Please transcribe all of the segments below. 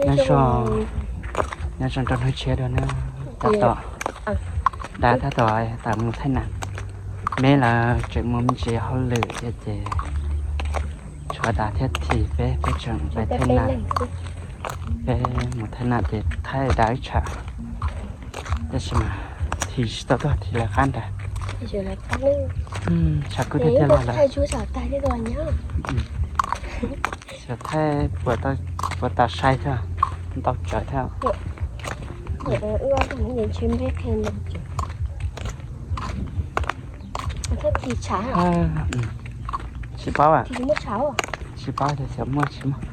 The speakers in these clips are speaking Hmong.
Nyob zoo, nyob zoo rau hnub tshiab dua na. Tab tom, dab tab tom tawm mus thaij nas. Meb lawv tseem mus me ntsis hauj lwm thiab ces tshuav dab thiab Thi peb, peb tseem mus thaij nas. Peb mus thaij nas ces thaij dab wb tshav. Tab sis mas Thi tsis tau tuaj, Thi lawv qab nrad. Tshav kub tiag tiag los lawm. Xyov thaij puas tas sai thiab, ntau tsawv thiab. Tsis paub, tsis paub tias xyov muaj tsis muaj,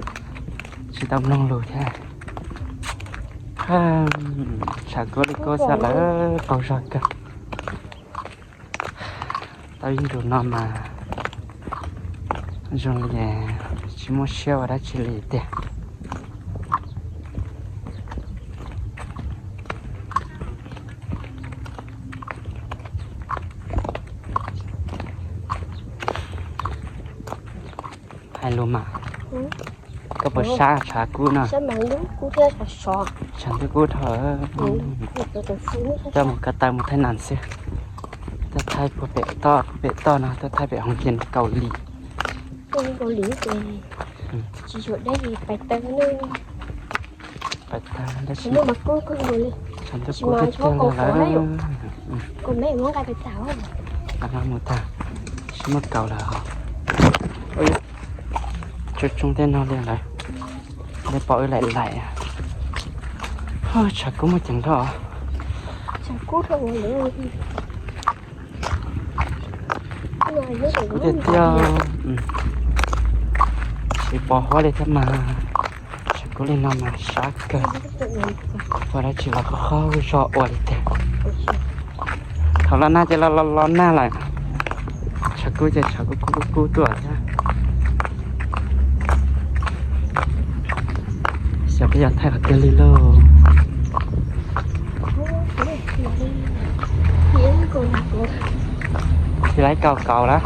tsis tau mloog lus thiab. Tshav kub li kub xwb lawm, qaug zog kawg. Tau ib ntus no mas zoo li tsis muaj siab ua dab tsi li tiag. Hais lus mas, koj puas sab tshav kub no? Tshav ntuj kub dhau. Coj mus ko taw mus thaij nas xwb. Tuaj thaij puag pem toj, puag pem toj no, tuaj thaij pem hoo kiag Kaus Lim. Pais tag tab sis tshav ntuj kub tiag tiag li lawm. Mus tag, tsis muaj kaus lawm. Tsoo tsoo tej no li lawm, nej pom wb laim laim. Tshav kub muaj ceev dhau. Tshav kub tiag tiag, tsis pom huab li thiab mas. Tshav kub li no mas sab kawg, ua dab tsi los qhov qhov zog ua li tiag. Thaum los nag ces los los los nag lawm, tshav kub ces tshav kub kub kub kub tuaj thiab. Xyov peb yuav thaij qhov twg li lauj. Tsis laib kaus kaus lawm.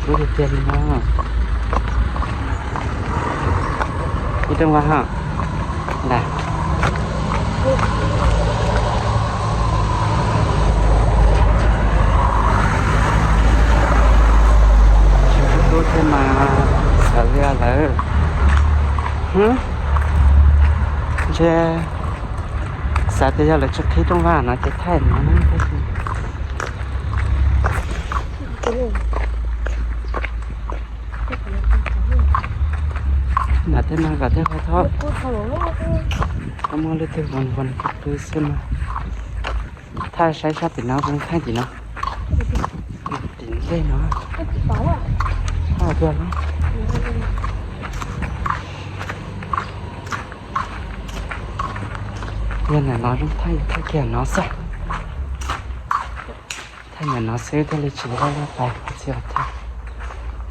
Kub tiag tiag li no. Ib rooj vaj hov. Tsis kub kub thiab mas, xav li lawm. Ntshe xav tias yog lawv tsis qhib rooj vaj no ces thaij no na. Nram tej no kom tej qhov thaub, thaub muaj leej twg ua ua pw xwb no. Thaij saib sab tim no zoo thaij tim no. Tim ntej no. Thaij tiag. Yog ntawm no zoo thaij, thaij kiag no xwb. Thaij ntawm no xwb thiaj li tsis laj laj pais qhov txhia thiab.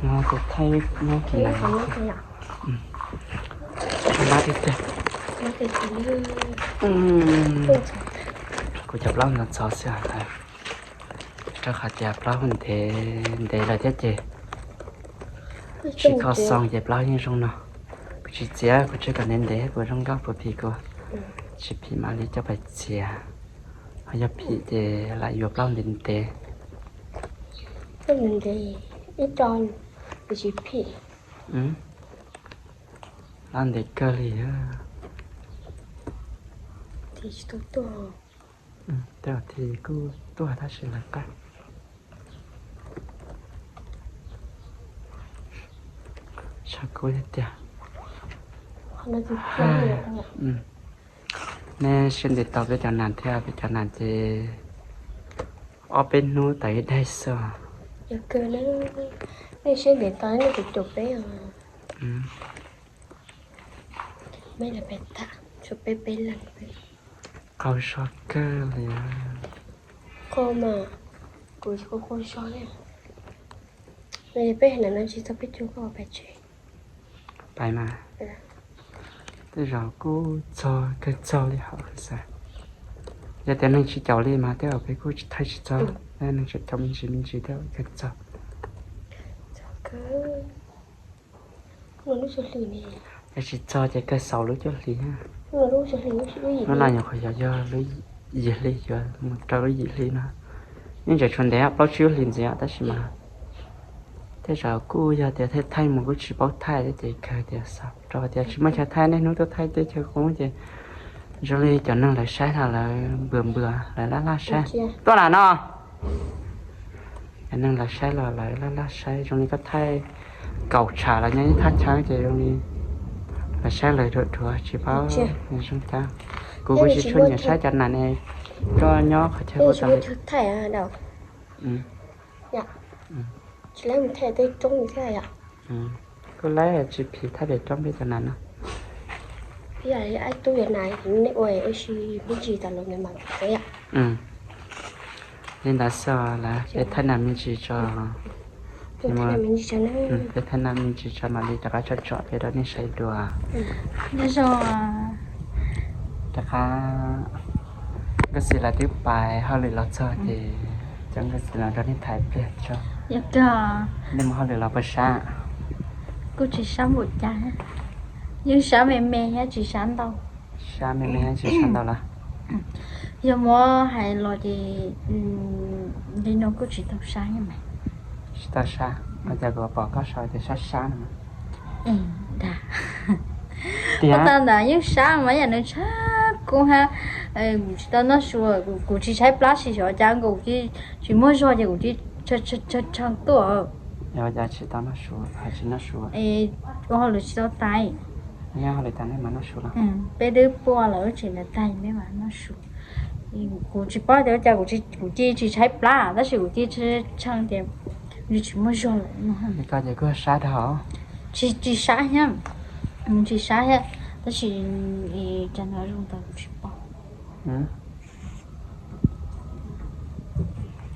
No ces thaij nyob kis ntawm no. Mab tiag tiag. Kuv cov plaub ntxhov ntxhov xwb. Rau qhov tias plaub ntev ntev lawm thiab ces tsis kho xoo ces plaub yeej zoo no. Kuv tsis txiav, kuv tsis kom ntev ntev puas zoo nkauj puas phim kuv tsis phim mam li coj pais txiav. Ho yog phim ces lam yuav plaub ntev ntev. Plaub ntev kawg li. Tej zaum Thi kuj tuaj tab sis lawv qab. Tshav kub tiag tiag. Nej siab ntev tos peb cov nas thiab, peb cov nas ces ob peb hnub tawm ib daig xwb. Nej siab ntev tos nej tus caum peb os. Mej lawv pem tham tshuav peb peb leeg. Qaug zog kawg li. Qhov mas kuv kuj qaug zog li. Peb hais no tsis txog peb caug koj pais tsev. Pais mas. Tej zaum kuj txog kawg txog li hauv xwb. Yog tias neeg tsis caum li mas tej zaum peb kuj thaij tsis txog, neeg tseem caum me ntsis me ntsis tej zaum kawg txog. Txog kawg. Yog tsis txog ces kawg xaus lub cuaj hli. Hnub no nyuam qhuav yog, yog lub yim hli, yuav mus rau lub yim hli no. Yeej tseem tshuav ntev plaub tsib lub hlis ntxiv tab sis mas tej zaum kuj yog tias thaij thaij mus kuj tsis paub thaij thiab ces kawg tias xaus rau tias tsis muaj chaw thaij, niaj hnub tuaj thaij tej chaw qub ces zoo li cov neeg lawv saib los lawv npws npws, lawv laj laj saib. Tuaj lam no. Cov neeg lawv saib los lawv laj laj saib, zoo li koj thaij kaum tshav los nyob ib thaj chaw ces zoo li lawv saib lawv dhuav dhuav tsis paub zoo cas. Kuv kuj tsis tshua nyiam saib cov nam ne, koj nyob qhov chaw ua tau li. Kuj laib tsis phim thaij pem roob peb cov nam no. Li ntawd xwb lawm peb thaij nam me ntsis tso. Peb thaij nam me ntsis tso mam li rov qab tsom tsom peb rau nej saib dua. Rov qab Nkauj Xis lawv twb pais hauj lwm los txog ces cov Nkauj Xis los nrog nej tham ib pliag tso. Nej mus hauj lwm los puas sab? Kuj tsis sab npaum cas, yeej sab me me thiab tsis sab ntau. Sab me me thiab tsis sab ntau los? Yog muab hais los ces li no kuj tsis tau sab. Tsis tau sab, ua cas kuv pom koj sau tias sab sab no? Ua tau ntawd yeej sab mas yam nws tshab kub hab. Kuv tsis tau noj su, kuv tsis tshaib plab, tsis xyov cas nkaus tsis muaj zog ces kuv tsis tshee tuaj. Ua cas tsis tau noj su, tsis noj su? Ua hauj lwm tsis tau tas. Peb twb pua lawm, tseem ntawd tag peb mam noj su. Kuv tsis paub tias ua cas kuv cia tsis tshaib plab tab sis kuv cia tshee tias tsis muaj zog lawm no. Koj ces kuj sab dhau. Tsis, tsis sab thiab, tsis sab thiab tab sis cas no zoo ntawd kuv tsis paub.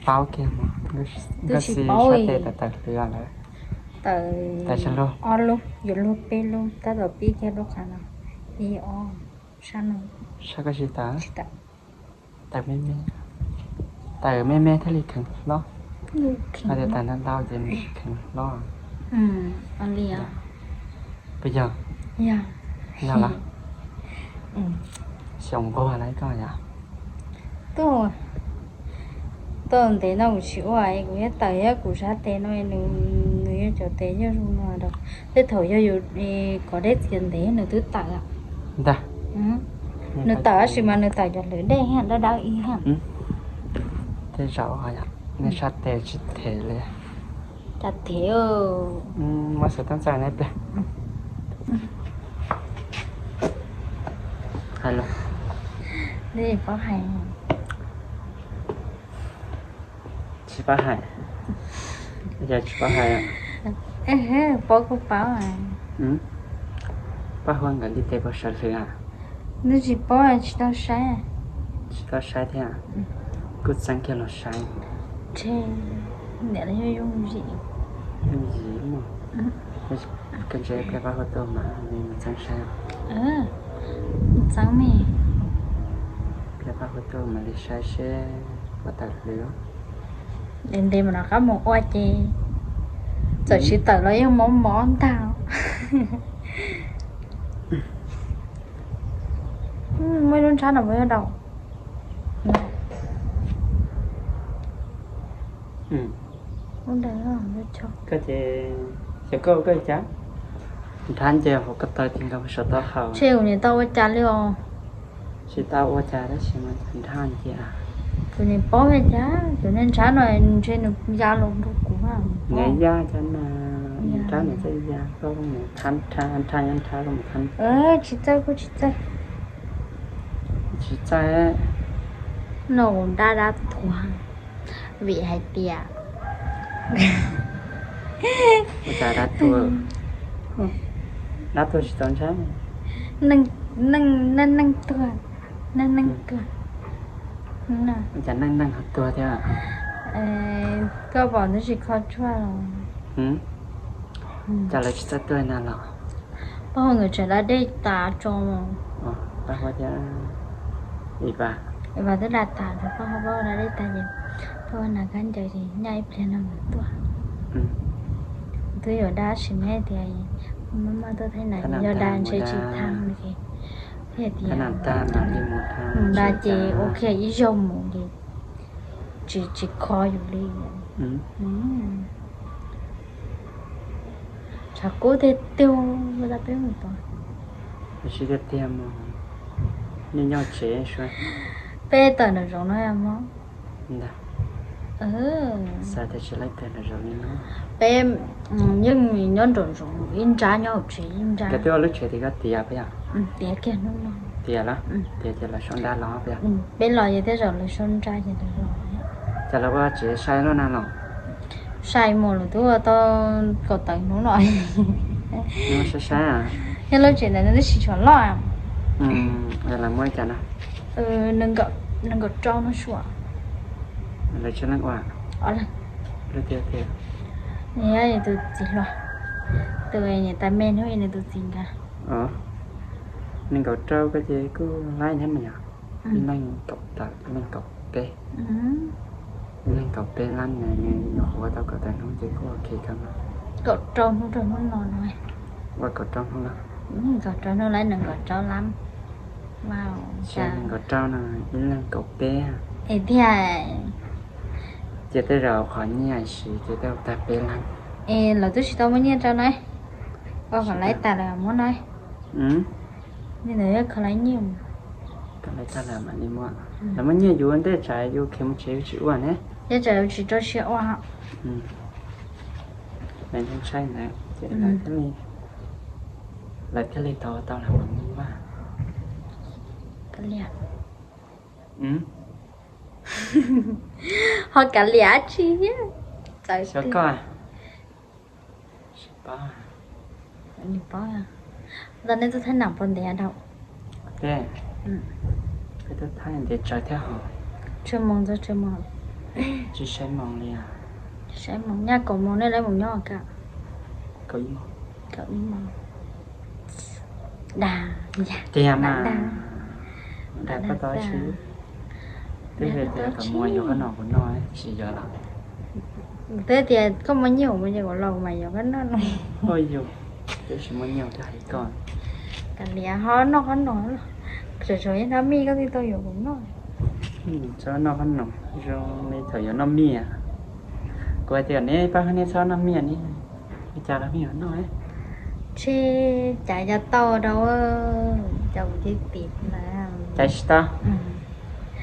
Paub kiag, Nkauj Xis sab tes tawm tawm hli lawm. Tawm ob lub, yuav luag peb lub, tab tom pib kiag lub qhov no, ib ob, sab no. Sab koj tsis tawm? Tawm me me, tawm me me thiaj li kheev hlob. Hais tias tawm ntau ntau ces nws tsis kheev hlob. Puas yog? Yog los? Xyaum nquag lawm koj yom? Tuaj, tuaj ntev no kuv tsis ua, kuv thiaj tawm thiab, kuv sab tes no, nws yog cov tes yog zoo no rau. Tej thaum yog yus kom dej txias ntev nws twb tawm. Ntag. Nws tawm tab sis mas nws tawm cov hlwv dej thiab dawb dawb ib thiab. Tej zaum nej sab tes tsis them li. Cas them. Muab xov tooj txawj nej pliag. Hais los. Tsis paub hais. Tsis paub hais. Yog tsis paub hais. Paub kuj paub. Paj Huab nkawd ntiv tes puas sawv hlwv? Nws tsis paub, tsis tau saib. Tsis tau saib thiab. Kuj txeeb kiag los saib. Niam los yog yooj yim. Yooj yim mas. Koj ntshe pliag Paj Huab tuaj mas li mus txeeb saib. Txeeb me. Pliag Paj Huab tuaj mam li saib seb puas tawm hlwv. Ntev ntev mas rov qab mus ua ces txawm tsis tawm los yeej mob mob ntag. Muaj lub nrhab no puas yog daus? Lub daus. Koj ces xyov koj ua koj li cas, nrhab nce hauv ko taw ti nkaus saum taub hau. Ntshe kuv niam tau ua cas li os. Tsis tau ua cas tab sis mas nrhab nce. Kuv niam paub li cas, kuv niam nrhab no ntshe nws ya los nrog kuv. Niam ya cas na, nrhab niam txawj ya, koj mus nrhab nrhab nrhab koj mus nrhab. Tsis txawj kuj tsis txawj. Tsis txawj. No kuv dab dab tuag vim hais tias ua cas dab tuag, dab tuag tsis tau nrhab. Neej neej tuag, neej neej tuag. Ua cas neej neej ho tuag thiab? Koj pom ntawd tsis kho tshuaj los? Cas lawv tsis txawj tuag na los? Paj Huab nkawd tseem da dej tas tso. Paj Huab thiab Iva, Iva twb da tas, Paj Huab da dej tas ces Paj Huab hnav khaub ncaws ces nyaj ib pliag no mam tuaj. Twb yuav dab sim neej tias Maj maj tuaj thaij nam yog da ntshe tsis thaj li. Thiaj tias da ces ua kiag ib zaug mus ces tsis tsis kho yus li. Tshav kub tiag tiag, ua tau peb mus tod. Tiag tiag, nej nyob tsev. Peb tawm nraum zoov no mog. Xav tias tsis laib tawm nraum zoov li no. Peb yeej nyob nraum zoov ib nrab, nyob hauv tsev ib nrab. Koj twb ua lub tsev tim koj tiav puas yog? Tiav kiag hnub no. Tiav los? Tiav ces lawv sau nra los puas yog? Peb los ces tej zaum lawv sau nra ces lawv los. Cas lawv ua tsev sai loj na los? Sai mus lawm twb ua tau kaum tawm hnub no. Saib saib. Yog lub tsev ntawd nws twb tsis tshua loj. Lawv muab li cas na? Nees nkaum rau no sua. Lawv tsawg leej ua? Ob leeg. Lub tiag tiag. Nws yog tus txiv hluas, tus niam tais me hnub ib nws tus txiv nkawd. Nees nkaum rau ko ces kuj laib thiab mas yog. Ib leeg kaum tawm, ib leeg kaum peb. Ib leeg kaum peb lab, nws nyuam qhuav ua tau kaum tawm hnub ces kuj ok kawg mas. Kaum rau hnub rau hnub no no. Ua kaum rau hnub los? Kaum rau hnub laib nees nkaum rau lab. Nees nkaum rau no, ib leeg kaum peb. Es tiag. Ces tej zaum qhov nyiaj siv ces tej zaum tag peb lab. Es lawv twb tsis tau muaj nyiaj rau na. Ua kom laib tas lawm muab na. Li ntawd kho laib nyiaj. Kho laib tas lawm mam li muab. Lawv muaj nyiaj yus ua ntej tsam yus khiav mus tsev yus tsis ua ne. Yog tsam yus tsis rau siab ua. Lawv ntshai ntawd ces lawv thiaj li, lawv thiaj li tau tau lawv mus vaj. Ho kav liam dab tsi thiab? Xyov koj. Tsis paub. Nws paub. Ntawd nej twb thaij nam pos ntiav dhau. Peb, peb twb thaij ntiav tsawg thiab hos? Tsawg moos ntxog tsawg moos? Tsis saib moos li os. Saib moos, nyaj kaum moos nej lawv mus nyob ka? Kaum ib moos. Kaum ib moos. Dag, tiag mas. Dag pab tau si. Twb hais tias kom mus yuav qhob noom kuv noj, tsis yuav los? Twb tias koj muaj nyiaj mus ces kuv los mas yuav koj noj no. Ua yus, twb tsis muaj nyiaj twb hais koj. Kav liam, ho noj qhob noom, tseem tshuav ib hnab mij koj thiaj tau yuav kuv noj. Txhob noj qhob noom, zoo li thaum yuav noj mij. Kuv hais tias neb pab neb txhob noj mij ne, li cas los mij yuav noj. Tsis, cas yuav tau rau, cas kuv cia tim na. Cas tsis tau.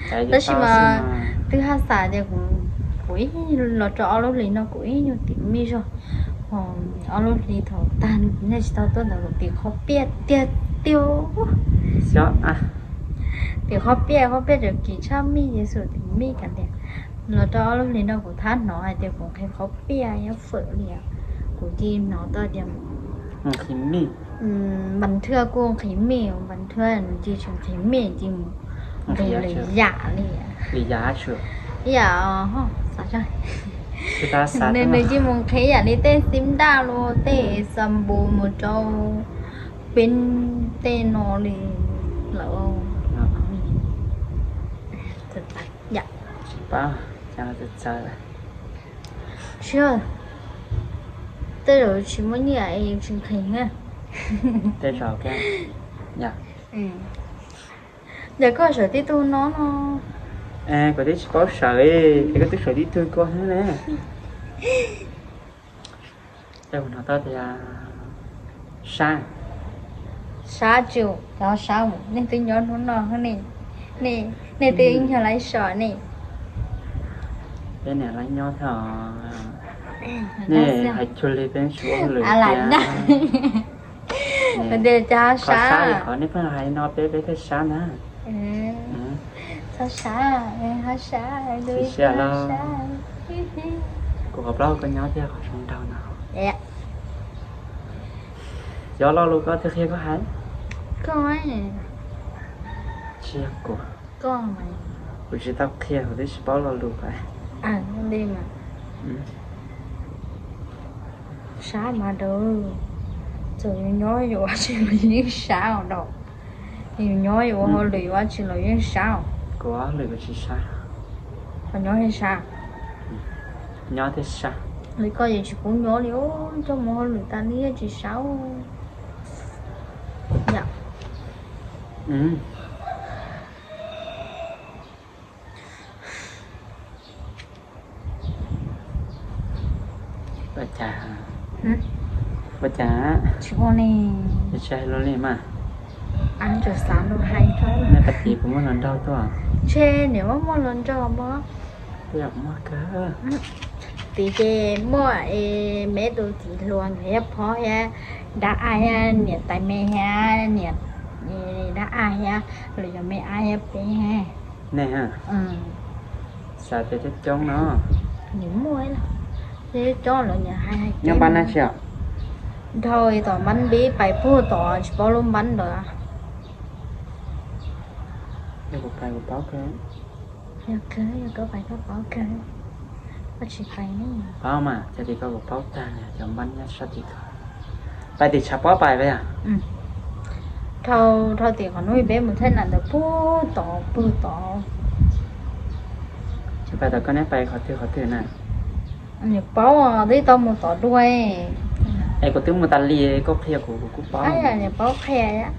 Tab sis mas twb haj xav tias kuv, kuv ib los rau ob lub hlis no kuv ib nyuag tim mij zog. Ob lub hlis thaum tag nej tsis tau tuaj ntawd kuv tim qhov piaj tiag tiag. Tim qhov piaj, qhov piaj tseem kim tshaj mij ces xum tim mij kav liam. Los rau ob lub hlis no kuv thab hnov hais tias kuv nqhis qhov piaj nyob fawm li. Kuv cia li hnov tau tias nqhis mij, npas thwj kuj nqhis mij, npas thwj nws cia li tsis nqhis mij cia li mus nqhis lwm yam li. Ib yam, nws cia li mus nqhis yam li tej xib ntaj los tej xa npus mus rau peb tej no li lawm. Tsis, tej zaum tsis muaj nyiaj es tsis nqhis na. Tej zaum, yog koj sawv tib tug no no. Kuv twb tsis paub sawv, es koj twb sawv tib tug koj xwb ne. Tej zaum no tau tias sab. Sab tsis, cov sab mus nej twb nyob hnub no ne, nej twb yog laib so ne. Peb niam laib nyob thiab os. Nej hais cuag li peb tsis ua hauj lwm tiag. Tias cov sab, qhov nej pheej hais no peb, peb thiaj sab ntag. Txhob sab, sab, sab. Kuv qhov plaub koj nyob thiab qhov zoo nraug no. Cov lo lus koj twb qhia koj hais. Koj, tsis yog kuv. Kuv tsis tau qhia, kuv twb tsis paub lo lus. Sab mas dawb, txawm yus nyob yus ua tsi los yeej sab os dau. Yus nyob yus ua hauj lwm yus ua tsi los yeej sab os. Kuv ua hauj lwm kuv tsis sab. Qhov nyob thiaj sab. Nyob thiaj sab. Li koj yeej tsis pub nyob li, coj mus hauj lwm tas li yeej tsis sab. Yom. Ua cas? Ua cas? Tsis ua li. Tsis hais lus li mas. Ab, tseem xav lus hais rau. Nej pab txiv puas muaj hluas nraug tuaj? Ntshe niam muaj muaj hluas nraug mas. Twb yog muaj kawg. Txiv ces muaj, es me tus txiv hluas nkawd yog phob thiab, dab a thiab, niam tais me thiab, niam dab a thiab, los yog me a thiab peb. Nej ha? Xav tias coob coob no. Nws muaj, coob coob lawm nws hais hais. Nyob npab na tsis? Dhau tom npab npib pais puag tom tsis paub lub npab ntawd. Yog kuv pais kuv paub kawg. Yog kawg, yog koj pais koj paub kawg. Koj tsis pais ne. Paub mas, cov tim ko kuv paub tag li, cov npab nyob sab tim ko. Pais tim tshav pob pais peb yog? Dhau, dhau tim qhov hnub peb mus thaij nam ntawd puag tod puag tod. Tsis pais tom koj neb pais qhov twg qhov twg na? Niam paub, twb tau mus tod dua. Es kuv twb mus tas li, koj qhia kuv kuv kuj paub. Niam paub qhia.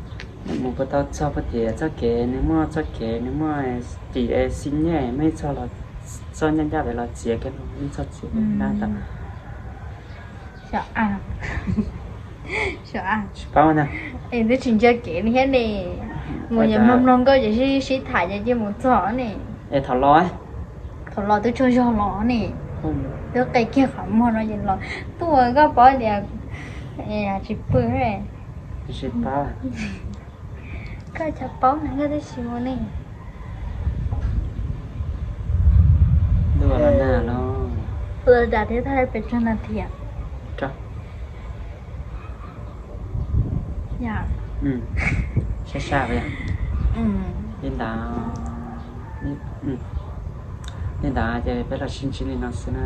Mus puas tau txog puag tim txoj kev, nws muaj txoj kev, nws muaj tim xib nyej, muaj ib txoj los, txoj ncaj ncaj pem los txiav kiag no, ib txoj txiav kiag dab tas. Xyov a. Tsis paub na. Es twb tsis ntsia kev li thiab ne. Mus yog mloog mloog nkauj ces sib sib tham ces cia mus txog ne. Es thaum los, thaum los twb tsaug zog los ne. Twb qe kiag qhov muag no ces los tuaj, koj paub tias tsis pw. Tsis paub. Koj tsis paub na, koj twb tsis mus ne. Ntuj los nag los. Ua dam thiab thaj pes tsawg nas this? Yog. Sab sab li. Li ntawd, li ntawd ces peb los sib ntsib li no xwb na.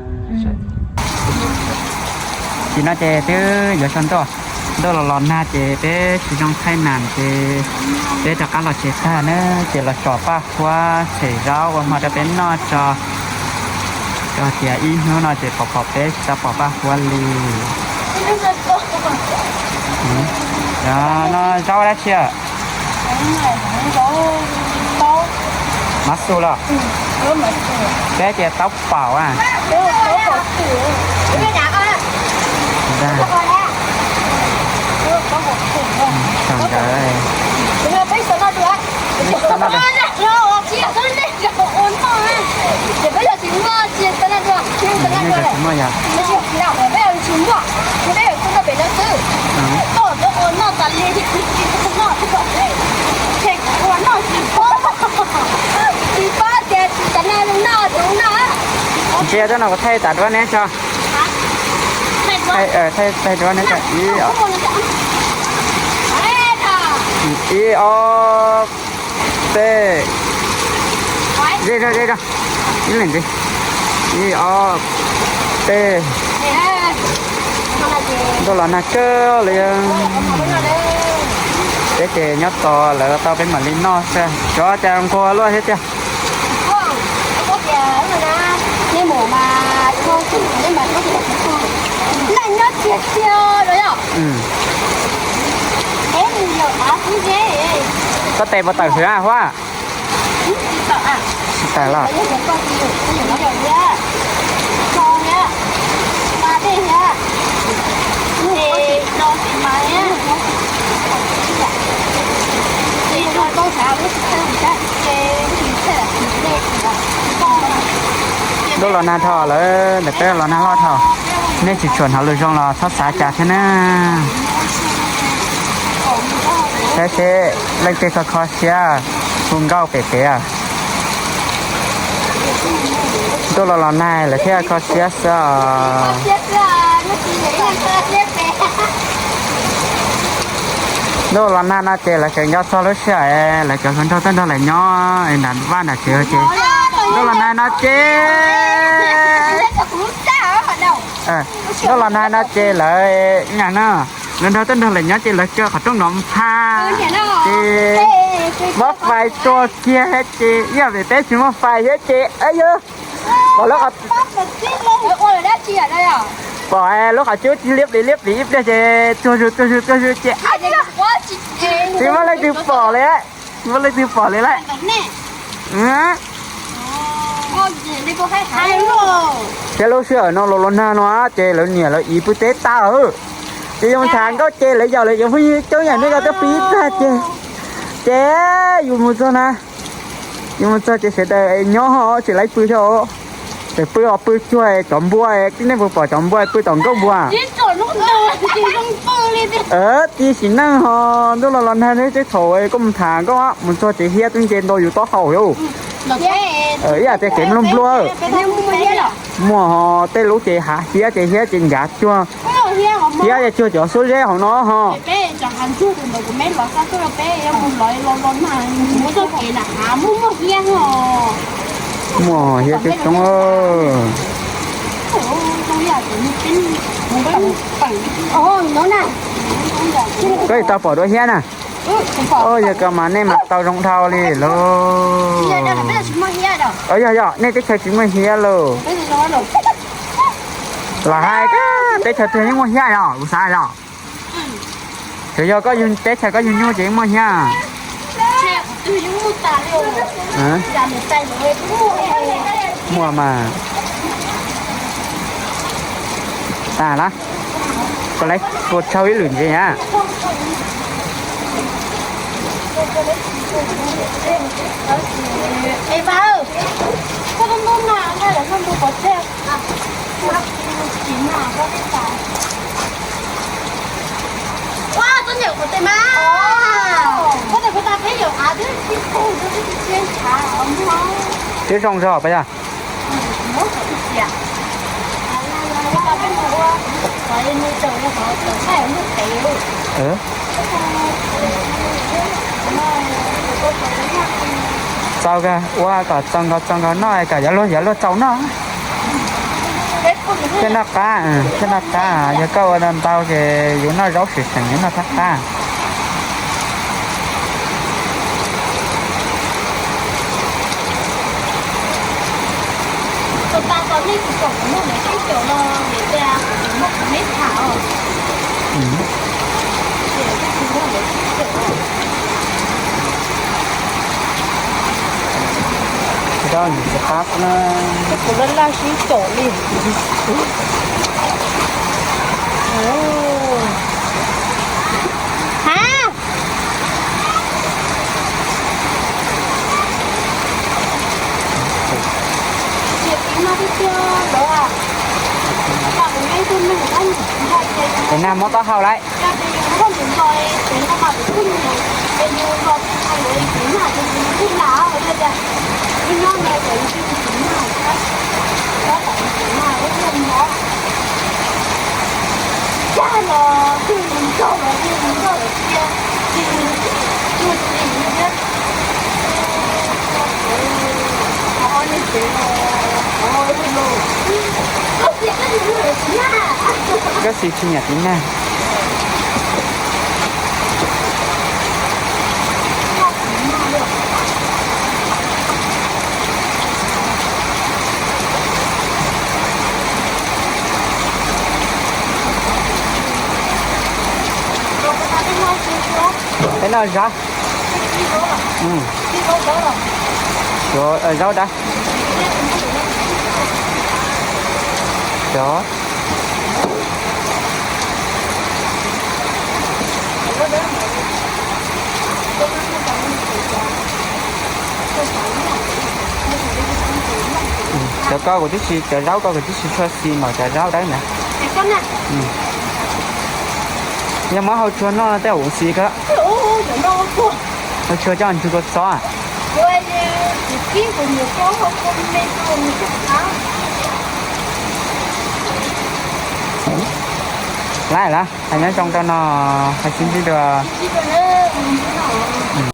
Tim no ces twb yuav tsaus ntuj, ntuj los los nag ces peb tsis zoo thaij nas ces peb rov qab los tsev tag na, ces los tsom Paj Huab tshem zaub ua hmo rau peb noj tso. Rau tias ib hnub no ces pom pom peb tsis tau pom Paj Huab li. No zaub dab tsi? Mab xu los? Peb tias taub paum a. Ntsia tuaj no kuv thaij tas duab neb tso. Thaij duab neb tso ib, ib ob, peb, ze zog ze zog, ib leeg ntxiv, ib ob, peb. Ntuj los nag kawg li. Peb ces nyob tos lawv tau peb mam li noj xwb, tsov cas nquag luaj thiab tiag. Koj tes puas tawm hwv a Huab? Tsis tawm los. Ntuj los nag dhau lawm, ntawm peb los nag loj dhau. Nej tsis tshua hnov lus zoo los txhob xav cas thiab na. Saib seb leej twg kho kho siab hu nkauj pem kev. Ntuj los los nag lawv thiaj kho siab xwb os. Ntuj los nag no ces lawv tseem nco txog lub sij hawm lawv cov hluas nraug tuaj nrog lawv nyob nram vaj nram tsev ces ntuj los nag no ces, ntuj los nag no ces lawv nyam no, hluas nraug tuaj nrog lawv nyob ces lawv kaw qhov rooj nrov npha ces muab fais tua kiag ces ib yam li peb tsis muaj fais thiab ces, pom lub qhov, pom lub qhov cub liab plis liab plis ib pliag ces tuag zus tuag zus tuag zus ces, Tsis muaj leej twg pom li, tsis muaj leej twg pom li lawm. Thiab lub sij hawm no los los nag no ces lawv niam lawv txiv pw teb tag lawm. Ces yuav mus tham nkauj ces lawv yaum lawv cov phooj ywg coob yam nej ko tuaj pw ib tag ces, ces yus mus txog na, yus mus txog ces sawv daws nyob ho tsis laib pw thiab. Ces pw os pw cuag cov npua, tib nej puas pom cov npua pw tom nkauj npua? Tib sim neej ho ntuj los los nag thiab, thaum koj mus tham nkauj mus txog ces hiab twb nce ntau yus taub hau li. Ib yam tias kev nplua nplua. Muaj ho tej lub ces hav hiab ces hiab ces ncav cuag, hiab ces cuag cov xuab zeb hauv no ho. Muaj hiab coob coob. Koj tsis tau pom dua hiab na. Yog koj mas nej mas tau zoo dhau li lauj. Yog yog, nej teb chaws tsis muaj hiab lauj. Los hais teb chaws twg yeej muaj hiab yog kuv xav yog. Tsuas yog koj yug teb chaws koj yug nyuj ces yeej muaj hiab. Muaj mas. Tas lawm, koj lawv tua tsau ib lwm ntxiv na. Twb zoo zog pas yog. Txaus kawg, ua kom txaus nkaus txaus nkaus noj kom yuav luag yuav luag txaus noj. Thiaj noj qab, thiaj noj qab, yog koj ua ntau ntau ces yus noj zaub seem seem yus noj qab qab. Kuv laj laj sib caum li. Ha. Ces nag mob taub hau lawm. Koj xis tsis nyiam tiv nag. Peb noj zaub. Zaub dab. Cov. Cov ko kuv twb tsis, cov zaub ko kuv twb tsis tshua xis npaum cov zaub dawb ntawd. Yog muab hau tsuag noj tej zaum xis ko. Hau tsuag coj ntsw kua txob. Laib lawm, hais nyob zoo rau no, hais sib ntsib dua.